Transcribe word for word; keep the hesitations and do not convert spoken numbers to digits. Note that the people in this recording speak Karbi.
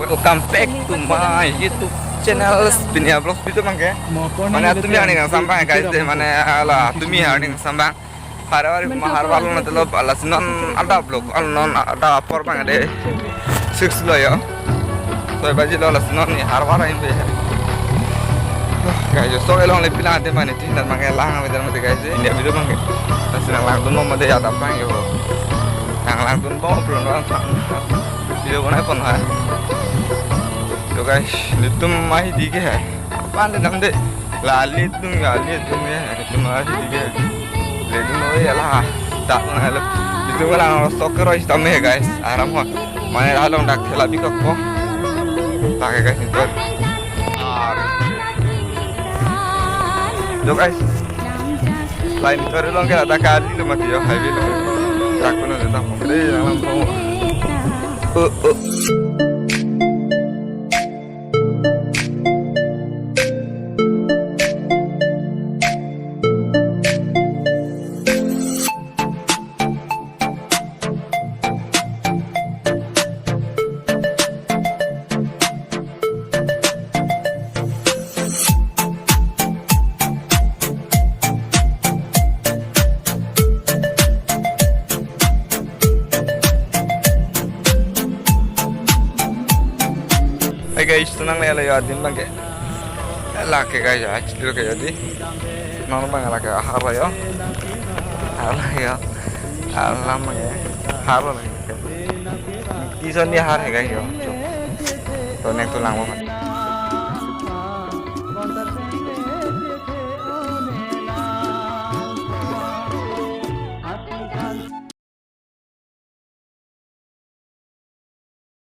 Welcome back to my YouTube channel, Pinia Vlogs. Itu bang ke? Mane tumi arni kangsam bang, guys, de, mane hala tumi arni kangsam bang. Hari hari ma har balon na telo, lasi non adap lo, non adap apor bang de. Six lo yo. Soi baji lo, lasi non ni har har ain be. Guys, so elong le pilang ate mane tin dan bang ke lang ave dan mate, guys, India video bang ke. Lasi nang langdun mo mate adap bang yo. Nang langdun mo bro, nang video bonai pon ha. To guys, netum ahi di ke hai. Pan de nang de. La netum ya, netum ya. Netum ahi di ke. Netum oi ya la. Tak na le. Netum la sok ke roi stam he, guys. Aram ho. Mane halong dak thela bikok ko. Tak ke, guys, netum. To guys. Lain kar long ke ada kali lo mati yo, highway lo. Tak kono de tak pokre yang lam pong. Oh, oh. Hey guys, tenang le yo adim bang ke. Lake guys, actually ke yo di. Non bang lake har yo. Har yo. Har lam bang ke. Har lake. Ison di har he guys yo. To next to lang bang.